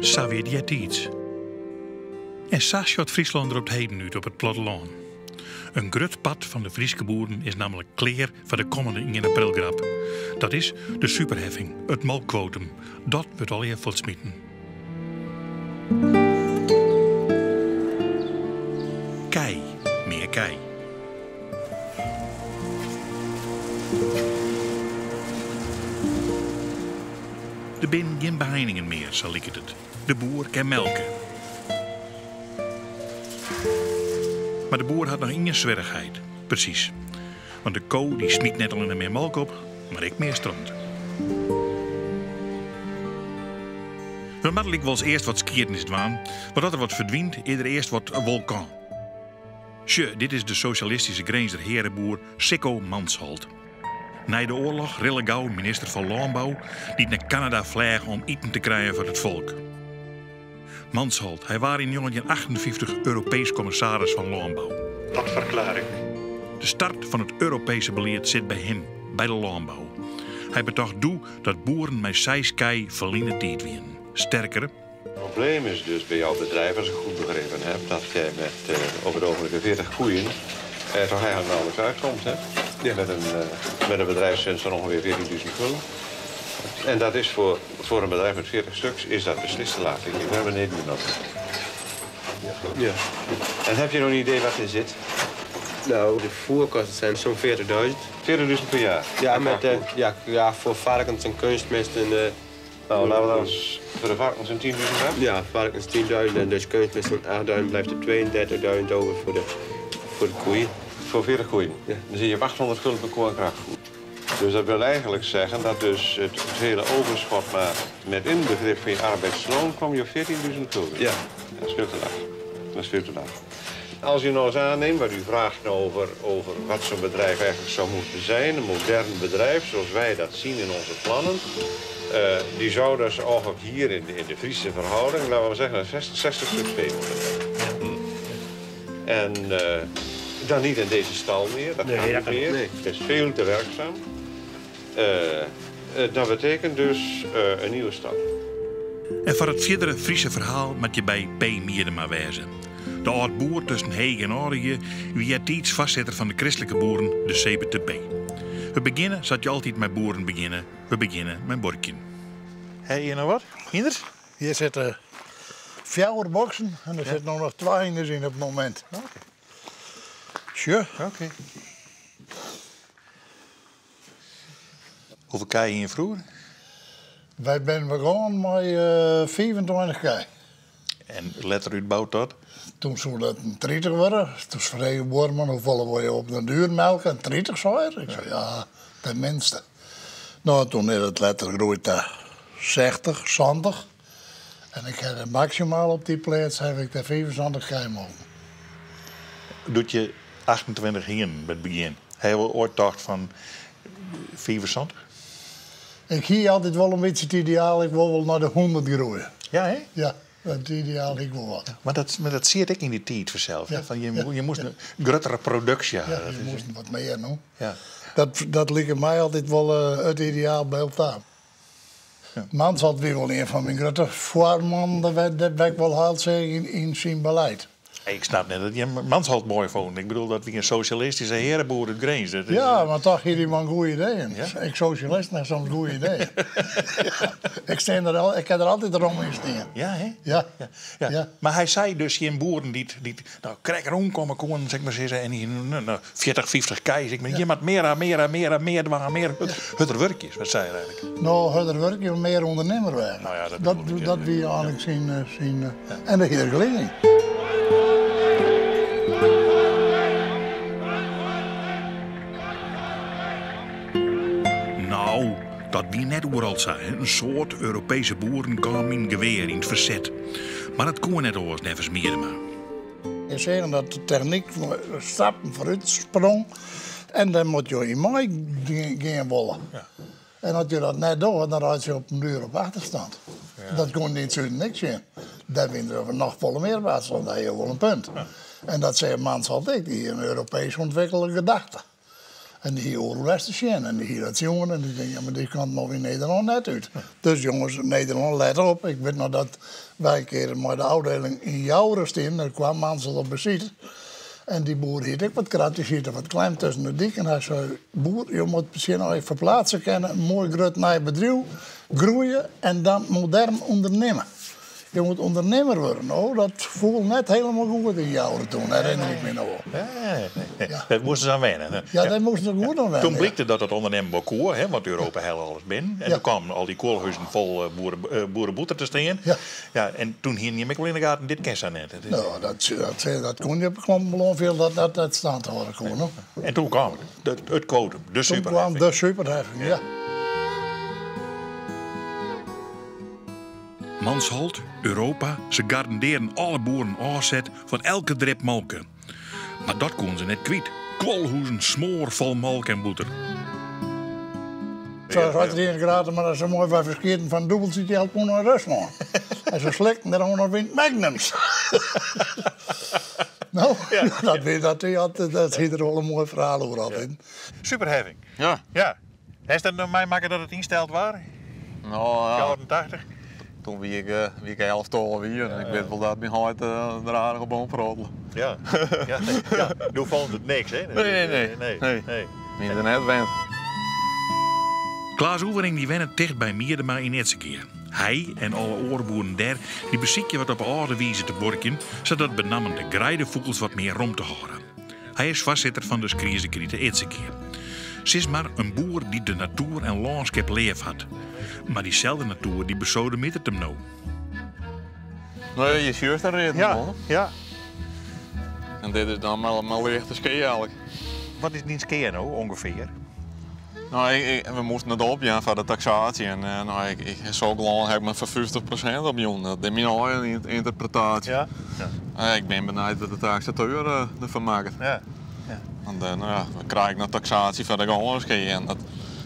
Sa wie it eartiids. En sa sjocht Fryslân der op 't heden út op it plattelân. In grut part fan de Fryske boeren is nammentlik klear foar de kommende ien aprilgrap. Dat is de superheffing, it molkkwotum. Dat wurdt allegear fuortsmiten. Kij, mear kij. Der binne gjin beheiningen mear, sa liket it. De boer kin melke. Mar de boer hat noch ien swierrichheid. Presys. Want de ko dy smyt net allinne mear molke op, mar ek mear stront. We moatte lykwols earst wat skiednis dwaan, want as der wat ferdwynt, is der earst wat wolkaam. Sjoch, dit is de sosjalistyske Grinzer heareboer Sicco Mansholt. Nei de oarloch rillegau minister fan Lânbou, dy't nei Kanada fleach om iten te krijen foar it folk. Mansholt, hy waard yn njoggentjinhûndertachtenfyftich Europeesk kommissaris fan Lânbou. Dat ferklear ik. De start fan it Europese belied sit by him, by de lânbou. Hy betocht doe dat boeren mei seis kij ferline tiid wienen. Sterker. Het probleem is dus bij jouw bedrijf, als ik goed begrepen heb, dat jij met uh, op het ogenblik 40 koeien er toch eigenlijk nauwelijks uitkomt. Hè? Ja. Met, een, uh, met een bedrijfswinst van ongeveer 14.000 gulden. En dat is voor, voor een bedrijf met 40 stuks is dat beslist te laag. Ik ben beneden nog. Ja. En heb je nog een idee wat er zit? Nou, de voerkosten zijn zo'n 40.000. 40.000 per jaar? Ja, met, ja, ja, voor varkens en kunstmest en... Nou, laten we dan eens voor de varkens een 10.000 hebben. Ja, varkens 10.000 en dus kunstmest zo'n 8.000 blijft er 32.000 over voor de, voor de koeien. Voor 40 koeien? Ja. Dan zit je op 800 gulden per koe aan krachtvoer. Dus dat wil eigenlijk zeggen dat dus het, het hele overschot maar met inbegrip van je arbeidsloon kom je op 14.000 gulden. Ja. Dat is veel te laag. Dat is veel te laag. Als u nou eens aanneemt, wat u vraagt over, over wat zo'n bedrijf eigenlijk zou moeten zijn, een modern bedrijf zoals wij dat zien in onze plannen, uh, die zou dus ook hier in de, in de Friese verhouding, laten we zeggen, 60, 60 stuks vee moeten hebben. En uh, dan niet in deze stal meer, dat nee, gaat niet dat meer. Nee. Het is veel te werkzaam. Uh, dat betekent dus een nieuwe stal. En foar it fierdere Friese ferhaal moat je by P. Miedema wêze. De âld-boer tusken Heech en Aldegea wie eartiids foarsitter fan de kristlike boeren, de CBTP. We begjinne sa't je altyd mei boeren begjinne, we begjinne mei buorkjen. Ha je hjir noch wat? Hynders? Hjir sitte fjouwer boksen en der sitte no noch twa hynders yn op it momint. Oké. Sjoch. Oké. Hoefolle kij hiene je froeger? Wy binne begûn mei 25 kij. En letter útboud tot? Toen soe dat in 30 wurde. Toen frege de buorman hoefolle wolle je op den duer melke? En 30 sei er. Ik sei ja, ten minste. No, toen is it letter groeid ta 60, 70. En ik ha maksimaal op dy pleats haw ik dêr 75 kij molken. Doe't je 28 hienen by it begjin, ha je wol oait tocht fan 75? Ik hie altyd wol in bytsje it ideaal, ik wol wol nei de 100 groeie. Ja, hè? Ja, dat ideaal hie ik wol wat. Mar dat, mar dat siet ek yn dy tiid fansels, hè? Ja. Fan je, Ja. je moasten in gruttere produksje ha. Ja, Dat je is- moasten wat mear no. Ja. Dat, dat like my altyd wol it ideaal byld ta. Ja. Mansholt wie wol ien fan myn grutte foarmannen, dat wer ik wol haald seach yn syn beleid. Ik snap net dat je Mansholt moai fûnen. Ik bedoel, dat wie in sosjalistyske heareboer út Grins. Dat is, Ja, mar toch hie dy man goede ideeën. Ja? Ek sosjalisten ha soms goede ideeën. Ik stean der al, ik ha der altyd rom yn stean. Ja, hè? Ja. Ja. Ja. Ja. Mar hy sei dus tsjin boeren dy't, dy't no, krekt rûnkomme koenen, sil ik mar sizze, en dy no, no, 40, 50 kij. Ik bedoel, je moat mear en mear en mear en mear dwaan, mear hurder wurkje, wat sei er eigentlik? No, hurder wurkje, mear ûndernimmer wêze. Nou ja, dat dat, bedoel ik, ja. dat wie eigentlik syn, syn en dêr hie er gelyk yn. No, dat wie net oeral sa. Hè. In soad Europese boeren kamen yn gewear yn it ferset. Mar it koe net oars, neffens Miedema. Je seagen dat de technyk stappen foarút sprong en dêr moat je yn mei gean wolle. Ja. En as je dat net dogge, dan reitsje je op den duer op achterstand. Dat koene dy yn it suden ek sjen. Dêr wiene der noch folle mear op achterstand, dêr hie je wol in punt. En dat sei Mansholt ek, dy hie in Europeesk ûntwikkele gedachte. En dy hie oeral west te sjen en dy hie dat sjoen en dy tinkt, ja, mar dy kant moat yn Nederlân net út. Dus jonges, Nederlân, let op. Ik wit noch dat wy in kear mei de ôfdieling yn Joure stienen, der kwam Mansholt op besite. En dy boer hie it ek wat krap, dy siet der wat klem tusken de dyk en hy sei, boer, jo moatte sjen oft je ferplaatse kinne, in moai grut nij bedriuw, groeie en dan modern ûndernimme. Je moet ondernemer worden. Oh, dat foel net helemaal goed yn Joure toen, herinner ik my noch wol. Nee, nee. Ja. Dêr moasten se oan wenne. Ja, dêr moasten se goed oan wenne. Toen blykte dat it ûndernimmen wol koe, hè, want Europa helle alles binnen. En Ja. toen kamen al dy kuolhuzen fol boerebûter te stean. Ja. Ja, en toen hienen jim ek wol yn de gaten, dit kin sa net. It is- No, dat koe net op 'e klompen dat dat net stand hâlde koe. No. En toen kwam it, it kwotum, de Toen superheffing. kwam de superheffing, ja. Mansholt, Europa, se garandearren alle boeren ôfset fan elke drip molke. Mar dat koenen se net kwyt. Kuolhuzen smoarfol molke en bûter. Sa as it graad, mar dat is sa moai, wy ferskeaten fan dûbeltsje jild koene nei Ruslân. En se slikten der oan of yn magnums. No, dat wie dat, dat hie der wol in moai ferhaal oer altyd. Superheffing. Ja. Ja. Hast dat noch meimakke dat it ynsteld waard? No ja. Jaren 80? Toen wie ik, wie ik 11, 12 jier en ik wit wol dat myn heit der aardich op oanprottele. Ja, ja, ja. Doe fûn it niks, hè? Nee, nee, nee. nee. nee. Wie der net wend. Klaas Oevering dy wennet ticht by Miedema yn Idzegea. Hy en alle oare boeren dêr dy besykje wat op âlde wize te buorkjen, sadat benammen de greidefûgels wat mear romte hâlde. Hy is foarsitter fan de Skriezekrite Idzegea. Sis mar in boer dy't de natoer en lânskip leaf hat. Mar dyselde natoer dy besodemieteret him no. Nee, je sjochst der ritten Ja, man. ja. En dit is dan mar lichte skea eigentlik. Wat is dyn skea no ûngefear? No, ik, we moasten it opjaan foar de taksaasje en no, ik, sok lân ha ik mar foar 50% opjûn. Dat is myn eigen ynterpretaasje. Ja. ja. Ik bin benijd wat de taksateur derfan makket. Ja. Want no ja, dan krij ik noch taksaasje foar de gâns skea en dat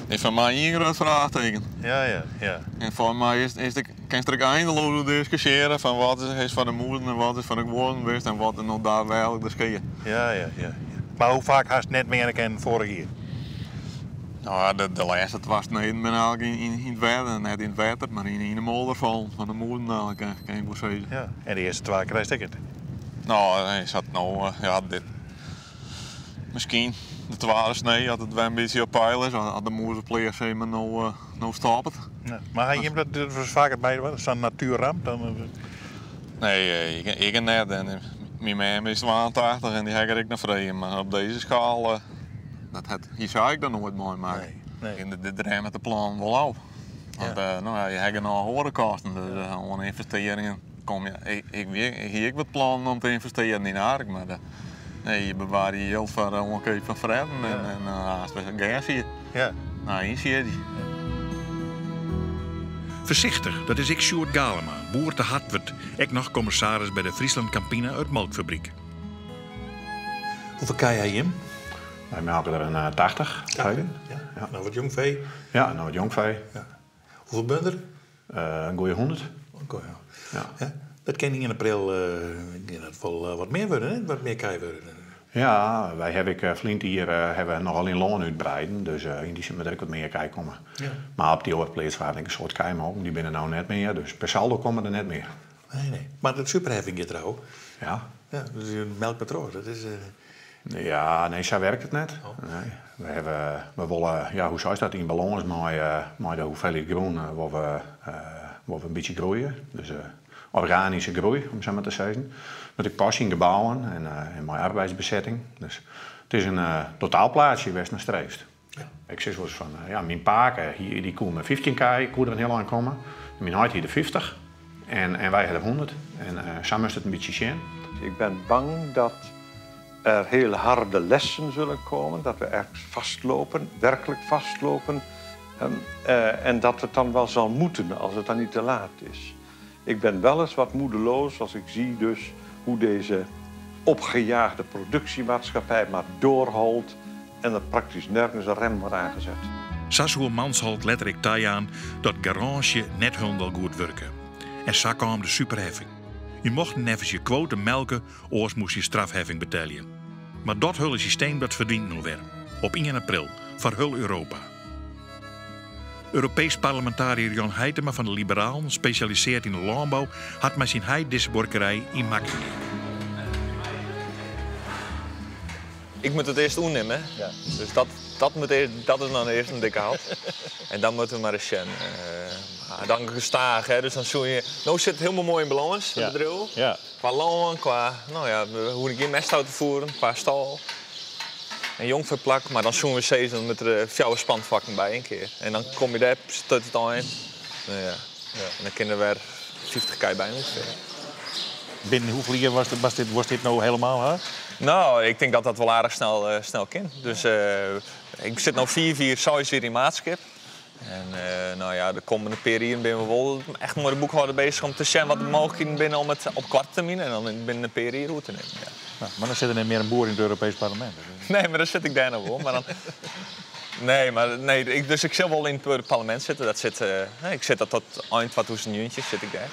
is foar my ien grut fraachteken. Ja. En foar my is de, kinst der ek eindeloas oer diskusjearje fan wat is foar de mûzen en wat is foar de guozzen west en wat is no daadwerklik de skea. Ja. Mar hoe faak hast net meane kinnen foarich jier? No ja, de lêste twa sneden binne eigentlik yn it wetter, net yn it wetter, mar yn de modder fallen fan de mûzen eigentlik, kin ik wol sizze. Ja, en de earste twa krijst ek it? No, nee, sa't no, ja, dit, miskien de twadde snee, as it wer in bytsje op peil is, as de mûzepleach sis mar no stoppet. Ja, mar ha jim dat, dat was faker by sa'n natuerramp? Dan, Nee, ik net. En myn mem is 82 en dy ha ik der ek nei frege, mar op dizze skaal, dat hat, hier sei ik dan noait meimakke. Nee, nee. En de remmet de plannen wol ôf. Want no ja, je ha genôch oare kosten, dus oan ynvestearringen kom je, ik hie ek wat plannen om te ynvestearjen yn ark, mar nee, je bewarje je jild foar de oankeap fan fretten en hast wer gers hier. Nou, ynsiedzje. Foarsichtich, dat is ek Sjoerd Galema, boer te Hartwert, ek noch kommissaris by de Friesland Campina it molkfabryk. Hoefolle kij ha jim? Wy melke der in 80. 80, ja. Ja. No wat jongfee? Ja, no wat jongfee. Ja. Hoefolle bunder? In goeie 100. Oké, ja. Ja. Ja. Dat kin yn april dat wol wat mear wurde, hè? Wat mear kij wurde. Ja, wy hawwe ek ferline jier hawwe we nochal yn lân útbreiden, dus yn dy sin moat der ek wat mear kij komme. Mar op dy oare pleats waarden ek in soad kij molken, dy binne no net mear, dus per saldo komme der net mear. Nee, nee. Mar de superheffing giet der ôf. Ja. Ja, dus je melkpatroon, dat is Ja, nee, sa wurket it net. Oh. Nee. We hawwe, we wolle, ja, hoe seist dat, yn balâns mei de hoeveelheid grûn wol we in bytsje groeie. Dus organyske groei, om sa mar te sizzen. Moat ek passe yn gebouwen en mei arbeidsbesetting. Dus it is in totaalplaatsje wêr'tst nei streefst. Ik sis wolris fan, ja, myn pake, dy koe mei 15 kij, koe der in hiel ein komme. Myn heit hie der 50 en wy ha der 100. En sa moatst it in bytsje sjen. Ik ben bang dat er heel harde lessen zullen komen, dat we ergens vastlopen, werkelijk vastlopen. En dat het dan wel zal moeten als het dan niet te laat is. Ik ben wel eens wat moedeloos als ik zie dus hoe deze opgejaagde productiemaatschappij maar doorholt en er praktisch nergens een rem wordt aangezet. Sa soe Mansholt letterlik tajaan dat garânsje net hielendal goed wurke. En sa kaam de superheffing. Je mocht neffens je kwotum melke, oars moast je strafheffing betelje. Mar dat hiele systeem dat ferdwynt no wer. Op ien april, foar hiel Europa. Europeesk parlemintariër Jan Huitema fan de Liberalen, spesjalisearre yn de lânbou, hat mei syn heit dizze buorkerij yn Makkingea. Ik moat it earst oernimme. Ja. Dus dat, dat, moat earst, dat is dan earst in dikke hap. En dan moatte we mar ris sjen. Uh, dan gestaach, hè. Dus dan soe je... No sit it hielendal moai yn balâns, it bedriuw. Kwa lân, kwa, no ja, we hoege gjin mest ôf te fieren, kwa stâl. En jongfeeplak, mar dan soene we sizze, dan moatte der fjouwer spanfakken by in kear. En dan komme je dêr tot it ein. No ja. En dan kinne der wer 50 kij by ûngefear. Binnen hoefolle jier was dit no hielendal ha? No, ik tink dat dat wol aardich snel, snel kin. Dus ik sit no 5 jier, 6 jier yn maatskip. En no ja, de kommende pear jier binne we wol echt mei de boekhâlder beuzich om te sjen wat de mooglikheden binne om it op koarte termyn en dan binnen in pear jier oer te nimmen. Ja. No, mar dan sit der net mear in boer yn it Europeesk Parlemint. Nee, mar dan sit ik dêr noch wol. Mar dan, nee, mar nee, ik, dus ik sil wol yn it parlemint sitte. Dat sit, ik sit dat tot ein 2019 sit ik dêr.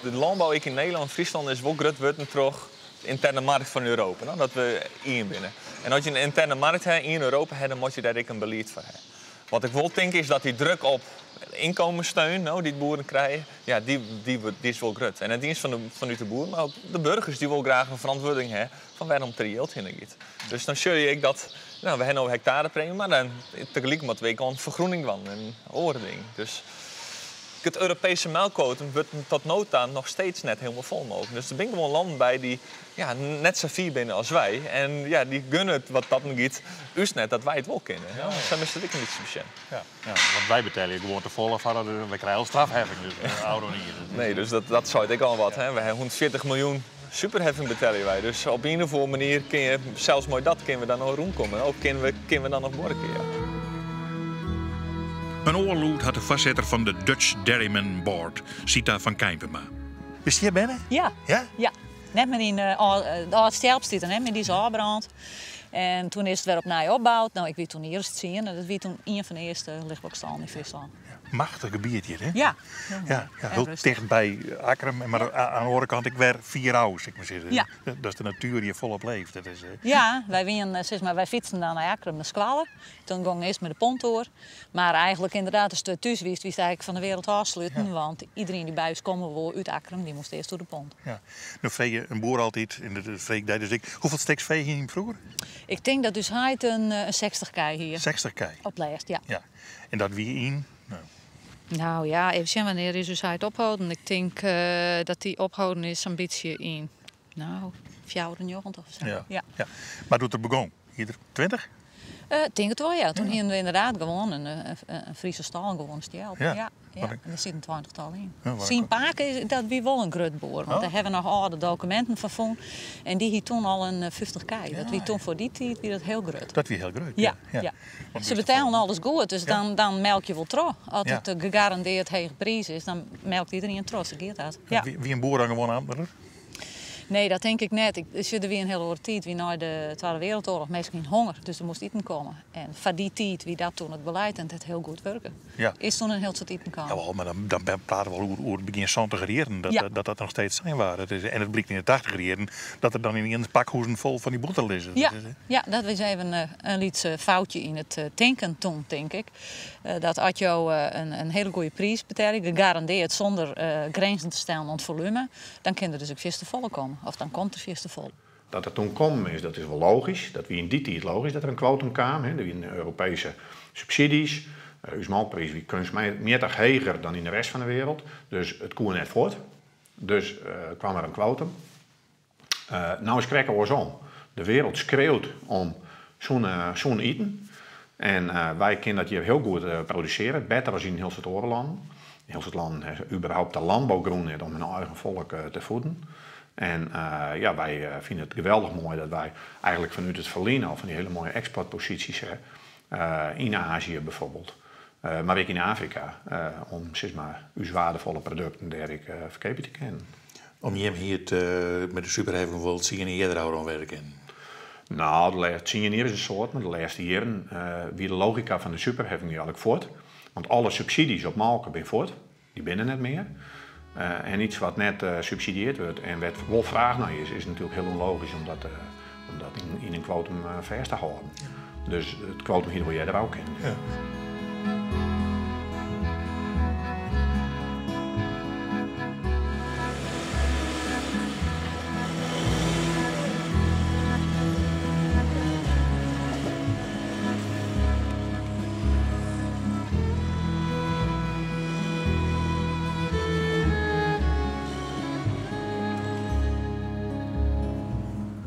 De lânbou ek yn Nederlân en Fryslân is wol grut wurden troch de ynterne markt fan Europa, no, dat we ien binne. En as je in ynterne markt ha yn Europa ha, dan moatte je dêr ek in belied foar ha. Wat ik wol tink is dat dy druk op ynkommensteun, no, dy't boeren krije, ja, dy, dy, dy is wol grut. En net iens fanút de boeren, mar ek de boargers dy wolle graach in ferantwurding ha fan wêrom't der jild hinne giet. Dus dan sjoch je ek dat, no, we ha no hektarepremje, mar dan tagelyk moatte we ek oan fergroening dwaan en oare dingen. Dus it Europeeske melkkwotum wurdt tot no ta noch steeds net hielendal folmolken. Dus der binne gewoan lannen by dy't ja, net sa fier binne as wy. En ja, dy gunne it wat dat giet ús net dat wy it wol kinne. Ja, sa moatst it ek in bytsje besjen. Ja, want wy betelje gewoan te folle foar dat wy krije al strafheffing, dus ôfrûne jier. Nee, dus dat, dat seit ek al wat. Hè. We ha 140 miljoen superheffing betelje wy. Dus op ien of oare manier kinne je, sels mei dat kinne we dan noch rûnkomme. Of kinne we dan noch buorkje, ja. In oar lûd hat de foarsitter fan de Dutch Dairymen Board, Sita van Keimpema. Bist hjir berne? Ja. Ja? Ja. Net mear yn de âld stjelp stiet er net mear, dy is ôfbrând. En toen is it wer opnij opboud. No, ik wie toen earst 10 en dat wie toen ien fan de earste lichtblokstâlen yn Fryslân. Machtich gebiet hjir, hè? Ja. Ja, hiel ticht by Akkrum, mar oan de oare kant ek wer fier ôf, sil ik mar sizze. Ja. Dat is de natuer hjir folop leeft. Dat is, Ja, wy wienen, sis mar, wy fytsten dan nei Akkrum nei skoalle. Toen gong earst mei de pont oer. Mar eigenlik ynderdaad, ast thús wiest, wiest eigenlik fan de wereld ôfsletten. Want iderien dy't by ús komme woe út Akkrum, dy moast earst oer de pont. Ja. No freegje in boer altyd, en dat freegje ik dy dus ek, hoefolle stiks fee hiene jim froeger? Ik tink dat ús heit in 60 kij hie. 60 kij? Op lêst, ja. Ja. En dat wie yn? No. Nou ja, even sjen, wannear is ús heit opholden? Ik tink dat dy opholden is sa'n bytsje yn, no, 94 of sa. Ja. Ja. Ja. Mar doe't er begûn, hie er 20? Tink it wol, ja. Toen hiene we ynderdaad gewoan in Friese stâl, gewoan stjelp. Ja. Ja, ja. Wat ik En der sieten 20-tal yn. Ja, wat Syn ik pake, is, dat wie wol in grut boer, want Oh. dêr ha we noch âlde dokuminten fan fûn. En dy hie toen al in 50 kij. Dat wie Ja, toen ja. foar dy tiid wie dat hiel grut. Dat wie hiel grut, Ja, ja. ja. Want Se wist betellen fan- alles goed, dus Ja. dan melk je wol troch. As Ja. it gegarandearre hege priis is, dan melkt iderien troch. Sa giet dat. Ja. Wie in boer dan gewoan amtner? Nee, dat tink ik net. Ik, sjoch, der wie in hiel oare tiid. Wie nei de Tweede Wereldoorlog minsken yn honger, dus der moast iten komme. En foar dy tiid wie dat toen it belied en it hat hiel goed wurke. Ja. Is toen in hiel soad iten kaam. Jawel, mar dan prate we wol oer begjin santiger jierren, dat dat noch steeds sein waard. Het is, en it blykt yn de tachtiger jierren dat der dan yn ien pakhûzen fol fan dy bûter lizze. Ja, Dat is, ja, dat wie even in lyts foutje yn it tinken toen, tink ik. Dat as jo in hiele goede priis betelje, gegarandearre sûnder grinzen te stellen oan it folume, dan kin der dus ek fierste folle komme. Of dan komt der fierste folle. Dat dat toen kommen is, dat is wol logysk. Dat wie yn dy tiid logysk dat der in kwotum kaam. Hè. Der wiene Europeeske subsydzjes. Us molkpriis wie keunstmjittich heger dan yn de rest fan de wereld. Dus it koe net fuort. Dus kaam der in kwotum. No is krekt oarsom. De wereld skreaut om sûn iten. En wy kinne dat hjir hiel goed produsearje, better as yn hiel soad oare lannen. Yn hiel soad lannen ha se überhaupt de lânbougrûn net om hun eigen folk te fieden. En ja, wy fine it geweldich moai dat wy eigenlik fanút it ferline al fan dy hiele moaie eksportposysjes ha. Yn Azië byfoarbyld, mar ek yn Afrika, om sis mar, ús weardefolle produkten dêr ek ferkeapje te kinnen. Om jim hie it mei de superheffing wol 10 jier earder oan wurde kinnen? No, de lêste 10 jier is in soad, mar de lêste jierren wie de logika fan de superheffing eigenlik fuort. Want alle subsydzjes op molke binne fuort, dy binne net mear. En yts wat net subsidiearre wurdt en wêr't wol fraach nei is, is natuerlik hiel ûnlogysk om dat Om dat yn in kwotum fêst te hâlden. Dus it kwotum hie der wol earder ôf kinnen. Ja.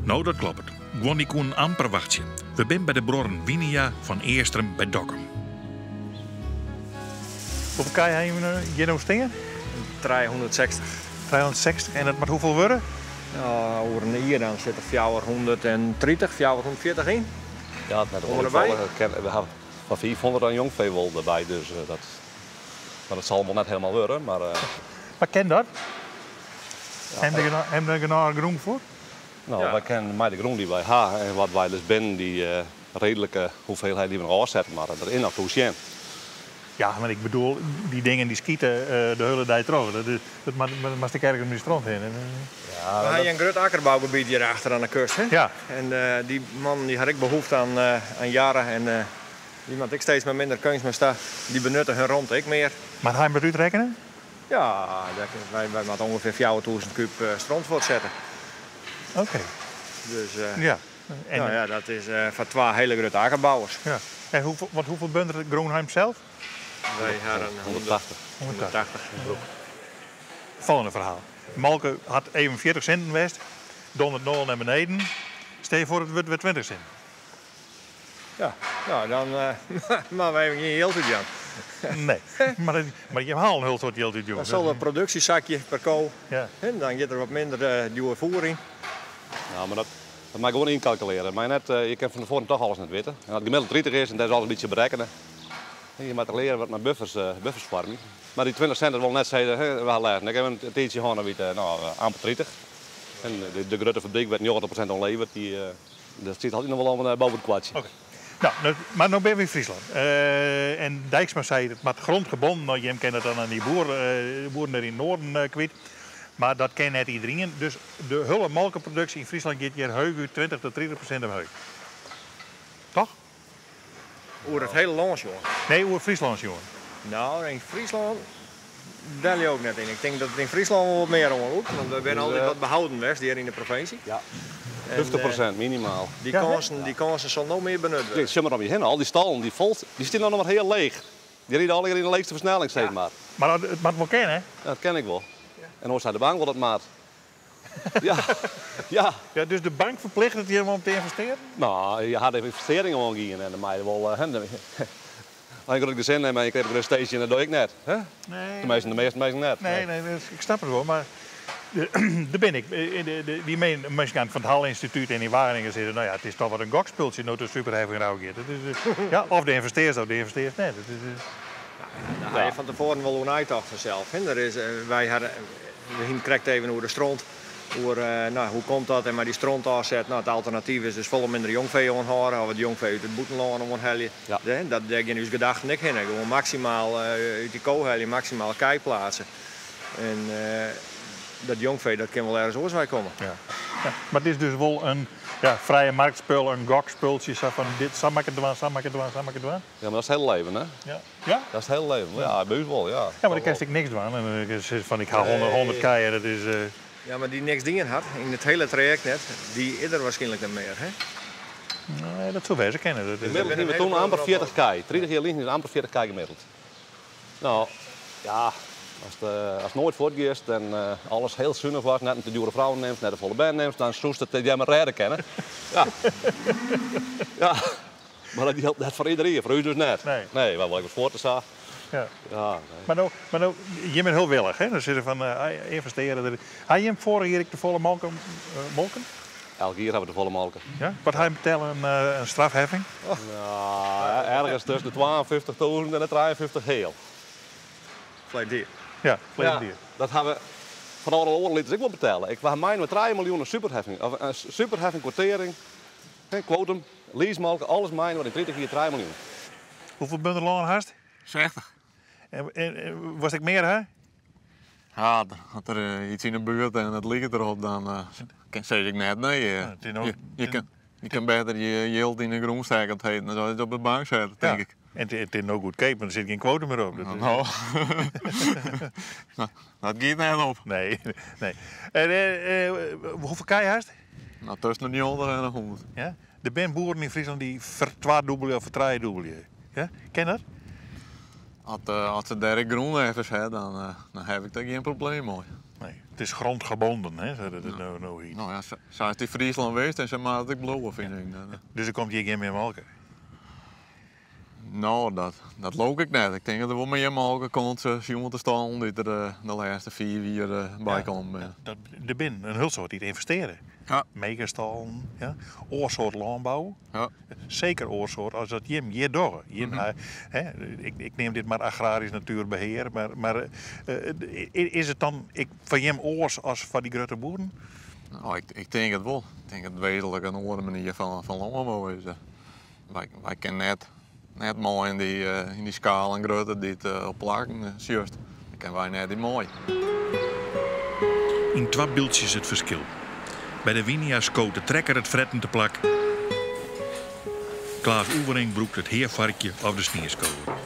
No, dat kloppet. Guon dy koenen amper wachtsje. We binne by de bruorren Winia fan Eastrum by Dokkum. Hoefolle kij ha jim hjir no stean? 360. 360 en dat moat hoefolle wurde? No, oer in jier dan sit der 430, 440 yn. Ja, it net oan. We hawwe fan 500 oan jongfee wol derby, dus dat, mar dat sil wol net helemaal wurde. Mar, mar kin dat? Hawwe der genôch grûn foar? No, wy kinne mei de grûn dy't wy ha en wat wy dus binnen dy reedlike hoeveelheid dy't we noch ôfsette moatte, der is noch toe sjen. Ja, mar ik bedoel, dy dingen dy skite de hiele dei troch. Dat moatst ek ergens mei stront hinne. Ja, we ha in grut akkerbougebiet hjir achter oan de kust. Hè? Ja. En dy mannen dy ha ek behoefte oan, oan jarre en dy moatte ek steeds mar minder keunstmest ta. Dy benutte hun romte ek mear. Mar ha jim dat útrekkene? Ja, wy moatte ûngefear 4000 kúb stront fuortsette. Oké. Dus ja. En, nou ja, dat is foar twa hiele grutte akkerbouwers. Ja. En hoefolle, want hoefolle bunder grûn ha jim sels? Wy ha in 180. 180. Folgjende ferhaal. Molke hat even 40 sinten west, dondert no al nei beneden. Stel je foar it wurdt wer 20 sinten. Ja, nou dan moatte we even gjin jild útjaan. Nee, mar, mar jim ha al in hiel soad jild útjûn. Dan sil it produksje sakje per ko. Ja. En dan giet der wat minder djoer foer yn. Nou, mar dat, dat moat je gewoan ynkalkulearje. Mar net, je kinne fan tefoaren toch alles net witte. En as it gemiddeld 30 is, en dat is alles in bytsje berekkene. Je moatte leare wat mei buffers, buffers foarmje. Mar dy 20 sint dat wol net sizze, we ha lêsten ek even in tiidsje hân, dan wie it no, amper 30. En de, de grutte fabryk wêr't 90% oan leveret, dy, dat stiet altyd noch wol om boven it kwartsje. Oké. Nou, mar no binne we yn Fryslân. En Dijksma sei, it moat grondgebonden. No, jim kinne it dan oan dy boer, boeren dêr yn it noarden kwyt. Mar dat kin net iderien. Dus de hiele molkeproduksje yn Fryslân giet hjir heechút 20 tot 30% omheech. Toch? Oer it hiele lân sjoen? Nee, oer Fryslân sjoen. No, yn Fryslân, dêr leau ik net yn. Ik tink dat it yn Fryslân wol wat mear oanlûkt, want we binne altyd wat behouden west hjir yn de provinsje. Ja, 50% minimaal. Dy kânsen, dy kânsen sille no mear benut wurde. Sjoch mar om je hinne, al dy stallen dy fol, dy stean no noch mar hiel leech. Dy ride allegear yn de leechste fersnelling, sis mar. Mar it moat wol kinne, hè? Dat kin ek wol. En oars sei de bank wol dat moat. Ja, ja. Ja, dus de bank ferplichtet jim om te ynvestearjen? No, je ha de ynvestearring oangien en dan mei je wol. As je in grut gesin ha en je krije in grut steesje, dat doch ik net. Hè? Nee. Teminsten, de measte minsken net. Nee, nee, ik snap it wol, mar dêr bin ik. Dy minsken fan it Hall Ynstitút en yn Wageningen sizze, no ja, it is toch wat in gokspultsje no't de superheffing derôf giet. It is, ja, of do ynvestearrest of do ynvestearrest net. It is, Dêr ha je fan tefoaren wol oer neitocht fansels. Der is, wy ha We hienen it krekt even oer de stront. Oer no, hoe komt dat en mei dy stront ôfset. No, it alternatyf is dus folle minder jongfee oanhâlde of it jongfee út it bûtenlân oanhelje. Ja. Dat, dêr gean ús gedachten ek hinne. Gewoan maksimaal út dy ko helje, maksimaal kij pleatse. En dat jongfee dat kin wol ergens oars wei komme. Ja. Ja, mar it is dus wol in ja, frije marktspul, in gokspultsje, sa fan dit, sa moat ik it dwaan, sa moat ik it dwaan, sa moat ik it dwaan. Ja, mar dat is it hiele leven, hè? Ja. Ja? Dat is it hiele leven. Ja, by ús wol, ja. Ja, mar dan kinst ek niks dwaan. En dan sizze fan ik ha 100 kij en dat is. Ja, mar dy't niks dien hat, yn it hiele trajekt net, dy is der wierskynlik net mear, hè? Nee, dat soe wêze kinne. Dat is... Gemiddeld hiene we toen amper 40 kij. 30 jier lyn is amper 40 kij gemiddeld. No, ja, ast, ast noait fuortgiest en alles hiel sunich was, net in te djoere frou nimst, net te folle bern nimst, dan soest it dêr mar rêde kinne. Ja. Ja. Mar dat jildt net foar iderien, foar ús dus net. Nee. Nee, wy wolle ek wat fuort sa. Ja. Ja, nee. Mar no, mar no, jim binne hiel willich, hè? Dan sizze fan ynvestearje. Ha jim foarich jier ek te folle molke, molken? Elk jier ha we te folle molke. Ja? Wat ha jim betelle in, in strafheffing? No, ergens tusken de 52.000 en de 53 heal. Ferleden jier. Ja, ferleden jier. Dat ha we fan alle oare liters ek wol betelle. Ik, we ha mei 3 miljoen in superheffing, of in superheffing kwotearring. Kwotum, leasemolke, alles mei yn 30 jier 3 miljoen. Hoefolle bunder lân hast? 60. En, en wolst ek mear ha? Ja, as der iets yn de buert en it liket derop, dan. Kin sis ik net, nee. Je kin better je jild yn de grûn stekke dan dat it op de bank sette, tink ik. En it is no goedkeap, want der sit gjin kwotum mear op. No, dat giet net op. Nee, nee. En hoefolle kij hast? No, tusken de 90 en de 100. Ja? Der binne boeren yn Fryslân dy't fertwadûbelje of fertrijedûbelje. Ja? Kin dat? As se dêr ek grûn efter ha, dan haw ik dêr gjin probleem mei. Nee, it is grondgebonden, hè, sa't it no hjit. No ja, sa is it yn Fryslân west en sa moat it ek bliuwe, fyn ik. Dus der komt hjir gjin mear molke? No, dat leau ik net. Ik tink dat der wol mear molke komt sjoen de stallen dy't der de lêste 5 jier by kommen binne. Der binne in hiel soad dy't ynvestearje. Megastallen, ja. Oar soart lânbou. Seker oar soart as dat jim hjir dogge. Jim, hè, ik neam dit mar agrarysk natuerbehear, mar is it dan ek foar jim oars as foar dy grutte boeren? No, ik tink it wol. Ik tink dat it wesentlik in oare manier fan lânbou is. Wy kinne net mei yn dy skaal en grutte dy't op plakken sjochst. Dêr kinne wy net yn mei. Yn twa byldsjes it ferskil. By de Winia skoot de trekker it fretten te plak. Klaas Oevering brûkt it heafoarkje of de snieskower.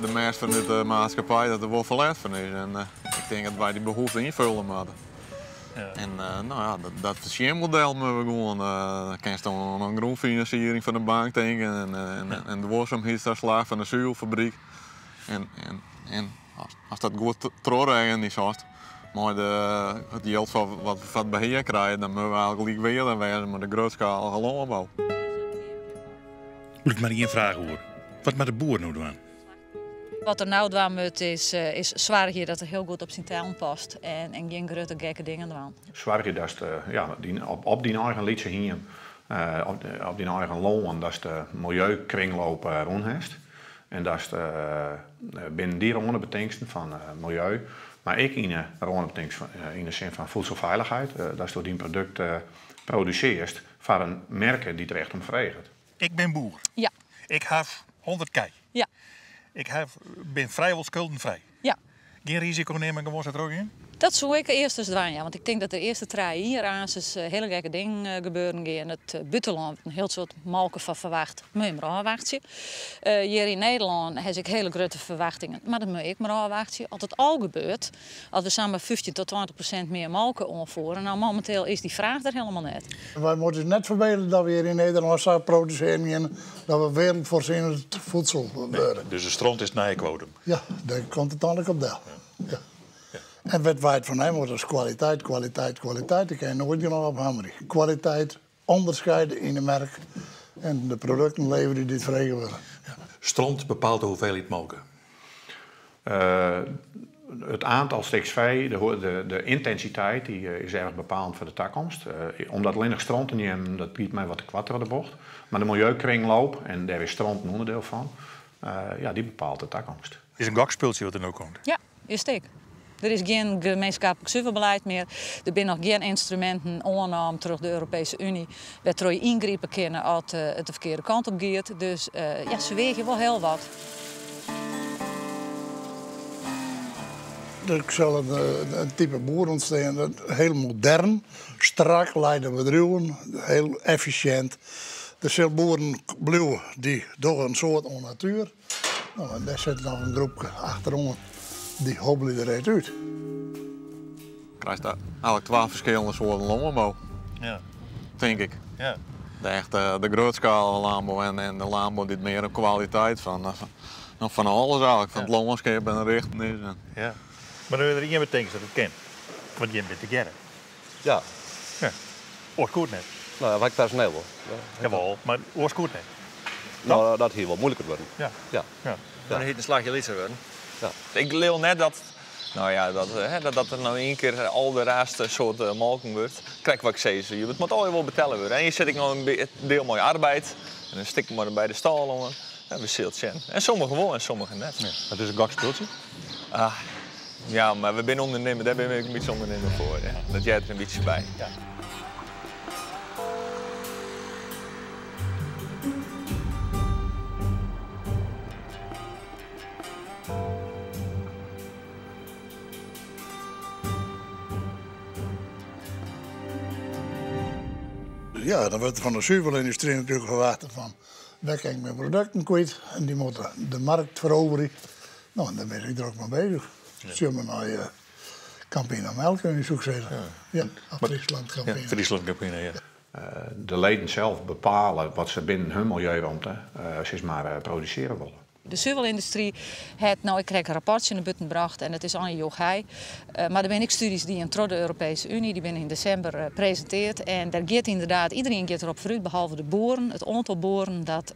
De mêst fan de maatskippij dat der wol ferlet fan is en ik tink dat wy dy behoefte ynfolje moatte. En no ja, dat fertsjinmodel moatte we gewoan. Dan kinst oan in grûnfinansiering fan de bank tinke en duorsumheidstaslach fan de suvelfabryk. En ast dat goed trochrekkenje soest mei it jild wat we foar it behear krije, dan moatte we eigentlik lykweardich wêze mei de grutskalige lânbou. Bliuwt mar ien fraach oer. Wat moat de boer no dwaan? Wat er no dwaan moat is soargje dat er hiel goed op syn tellen past en gjin grutte gekke dingen dwaan. Soargje datst ja, op dyn eigen lytse hiem, op dyn eigen lân, datst de miljeukringloop rûn hast. En datst binnen dy rânebetingsten fan miljeu, mar ek yn 'e rânebetingsten yn 'e sin fan voedselveiligheid, datsto dyn produkt produsearrest foar in merke dy't der echt om freget. Ik bin boer. Ja. Ik haw 100 kij. Ja. Ik bin frijwol skuldenfrij. Ja. Gjin risiko nimme en gewoan sa trochgean? Dat soe ik earst ris dwaan, ja. Want ik tink dat de earste 3 jier aansens hiele gekke dingen gebeuren gean. It bûtenlân wurdt in hiel soad molke fan ferwacht. Moat je mar ôfwachtsje. Hjir yn Nederlân ha se ek hiele grutte ferwachtingen, mar dat moat je ek mar ôfwachtsje. As it al gebeurt, as we samar 15 tot 20% mear molke oanfiere, no mominteel is dy fraach der hielendal net. Wy moatte ús net ferbeelje dat we hjir yn Nederlân sa produsearjen gean dat we wereldvoorzienend voedsel wurde. Nee, dus de stront is it nije kwotum? Ja, dêr komt it úteinlik op del. Ja. En wat wy it fan hawwe moatte is kwaliteit, kwaliteit, kwaliteit. Dêr kinne je noait genôch op hammerje. Kwaliteit, ûnderskiede yn de merk en de produkten leverje dy't frege wurde. Ja. Stront bepaalt de hoeveelheid molke. It oantal stiks fee, de yntinsiteit, dy is erch bepalend foar de takomst. Om dat allinnich stront te nimmen, dat giet my wat te koart troch de bocht. Mar de miljeukringloop, en dêr is stront in ûnderdiel fan, ja, dy bepaalt de takomst. Is in gokspultsje wat der no komt? Ja, is it ek. Der is gjin gemeenschappelijk zuivelbeleid mear. Der binne noch gjin ynstruminten oannommen troch de Europeeske Uny wêrtroch je yngripe kinne as it de ferkearde kant op giet. Dus ja, se weagje wol hiel wat. Der sil in type boer ûntstean, dat hiel modern, strak leide bedriuwen, hiel effisjint. Der sil boeren bliuwe dy dogge in soad oan natuer. No, en dêr sit noch in groepke achteroan, dy hobbelje der net út. Krijst eigentlik twa ferskillende soarten lânbou, tink ik. De echte, de grutskalige lânbou en de lânbou dy't mear op kwaliteit fan alles eigentlik, fan it lânskip en de richten is. Ja. Mar dan is der ien betingst dat it kin, want jim binne tegearre. Ja. Ja. Oars koe it net. No, dat personeel wol. Jawol, mar oars koe it net. No, dat hie wol muoiliker wurden. Ja. Ja. Ja. Dan hie it in slachje lytser wurden. Ja. Ik leau net dat, no ja, dat, hè, dat dat der no ien kear al de raarste soart molken wurdt. Krekt wat ik sis, it moat allegear wol betelle wurde. En je sit ek noch in diel mei arbeid en in stik mei by de stâl oan. Ja, we sille it sjen. En sommigen wol en sommigen net. Ja, dat is in gokspultsje? Ah, ja, mar we binne ûndernimmer, dêr binne we ek in bytsje ûndernimmer foar. Ja. Dat heart der in bytsje by. Ja. Ja, dan wurdt der fan de suvelindustry natuerlik ferwachte fan wêr kin ik myn produkten kwyt en dy moatte de markt feroverje. No, en dêr bin ik drok mei beuzich. Sjoch mar nei Campina Melkunie, soe ik sizze. Ja, of Friesland Campina. Friesland Campina, ja. De leden sels bepale wat se binnen hun miljeuromte sis mar produsearje wolle. De suvelyndustry hat no ek krekt in rapportsje nei bûten brocht en it is allegear jochhei. Mar der binne ek studies dien troch de Europeeske Uny, dy binne yn desimber presinteard. En der giet ynderdaad, iderien giet derop foarút, behalve de boeren. It oantal boeren dat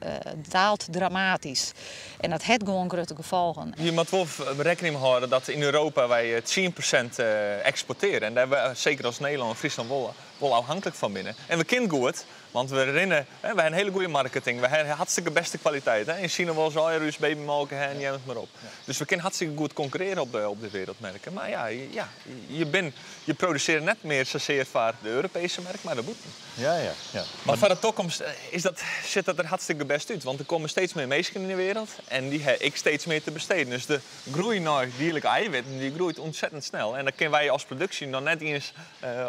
daalt dramatysk. En dat hat gewoan grutte gefolgen. Je moat wol rekkening hâlde dat yn Europa wy 10% eksportearje. En dêr we seker as Nederlân en Fryslân wol wol ôfhinklik fan binne. En we kinne goed, want we rinne, we ha in hiele goede marketing, we ha hartstikke bêste kwaliteit. Yn Sina wolle se allegear ús babymolke ha en neam it mar op. Dus we kinne hartstikke goed konkurrearje op de, op de wereldmerken. Mar ja, ja je, bin, je produsearje net mear sasear foar de Europeeske merk, mar dêrbûten. Ja, ja, ja. Mar foar de takomst is dat, sjocht dat der hartstikke bêst út, want der komme steeds mear minsken yn de wereld en dy ha ek steeds mear te besteden. Dus de groei nei dierlike eiwitten dy groeit ûntsettend snel en dêr kinne wy as produksje noch net iens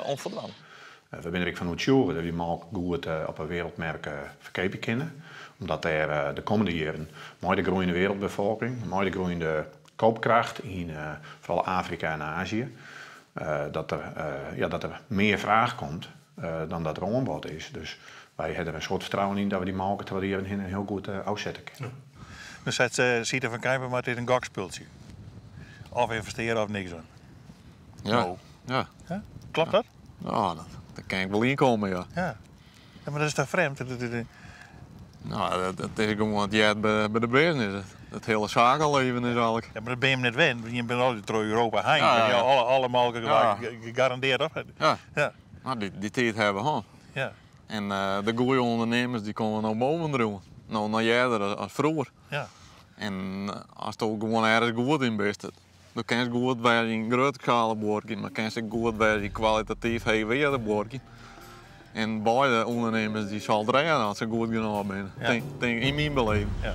oan foldwaan. We binne der ek fan oertsjûge dat wy molke goed op 'e wereldmerk ferkeapje kinne, omdat dêr de kommende jierren mei de groeiende wereldbefolking, mei de groeiende koopkracht yn foaral Afrika en Azië, dat der, ja, dat der mear fraach komt dan dat der oanbod is. Dus wy hawwe der in soad fertrouwen yn dat we dy molke troch de jierren hinne hiel goed ôfsette kinne. Dan seit Sieta van Keimpema, mar it is in gokspultsje. Of ynvestearje of niks dwaan. Ja. Ja. Ja? Kloppet dat? Ja, dat, dêr kin ik wol yn komme, ja. Ja. Ja, mar dat is toch frjemd? No, dat is gewoan, it heart by de business. It hiele sakelibben is eigentlik. Ja, mar dat binne jim net wend, want jim binne altyd troch Europa heen. Ja, ja. Alle, alle molke ja. gegarandeerd op. Ja. Ja. No, dy, dy tiid hawwe we hân. Ja. En de goede ûndernimmers dy komme no boven driuwen. No, noch earder as froeger. Ja. En asto gewoan ergens goed yn bist, Do kinst goed wêze yn grutskalich buorkjen, mar kinst ek goed wêze yn kwalitatyf heechweardich buorkjen. En beide ûndernimmers dy sal it rêde as se goed genôch binne, tink, tink yn myn beleving. Ja.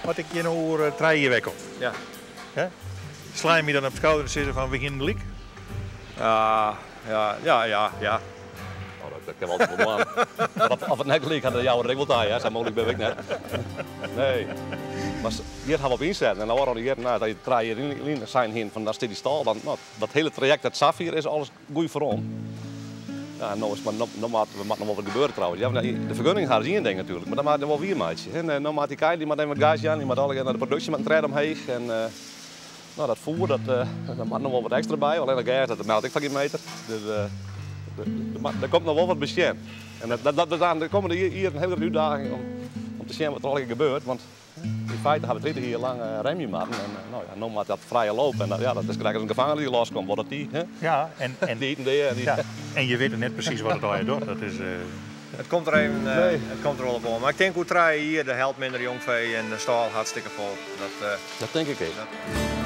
As ik hjir no oer 3 jier wer kom, ja. Hè? Slaan je my dan op 't skouder en sizze fan we hienen gelyk? Ja, ja, ja, ja, ja. Oh, dat kin we altyd wol dwaan. Mar of it net gelyk hat, dat jouwe we der ek wol ta, hear. Sa moeilik binne we ek net. Nee. Mar hjir ha we op ynsetten en de ôfrûne jierren, no, dat je 3 jier lyn sein hienen fan dan stiet dy stâl, dan, no, dat hiele trajekt dat safier is alles goed ferrûn. Ja, no is mar, no, no moat, der moat noch wol wat gebeure trouwens. Ja, de fergunning ha is ien ding natuerlik, mar dan moat it wol wier meitsje. En no moat dy kij, dy moat even wat gas jaan, dy moat allegear nei de produksje, moat in trêde omheech. En No, dat foer, dat, daar moat noch wol wat ekstra by. Allinnich gers, dat melkt ek foar gjin meter. Dus der komt noch wol wat by sjen. En dat, dat, dat is de kommende jier in hiele grutte útdaging om te sjen wat der allegear gebeurt. Want yn feite ha we 30 jier lang remje moatten. En no ja, no moat dat frije loop. En ja, dat is krekt as in gefangene dy't loskomt. Wat dat dy, hè? Ja, en, dy iten dea. En, dy... Ja, en je witte net presys wat it allegear docht. Dat is, It komt der even, nee. It komt der wol op oan. Mar ik tink oer 3 jier de helt minder jongfee en de stâl hartstikke fol. Dat, dat tink ik ek. Dat...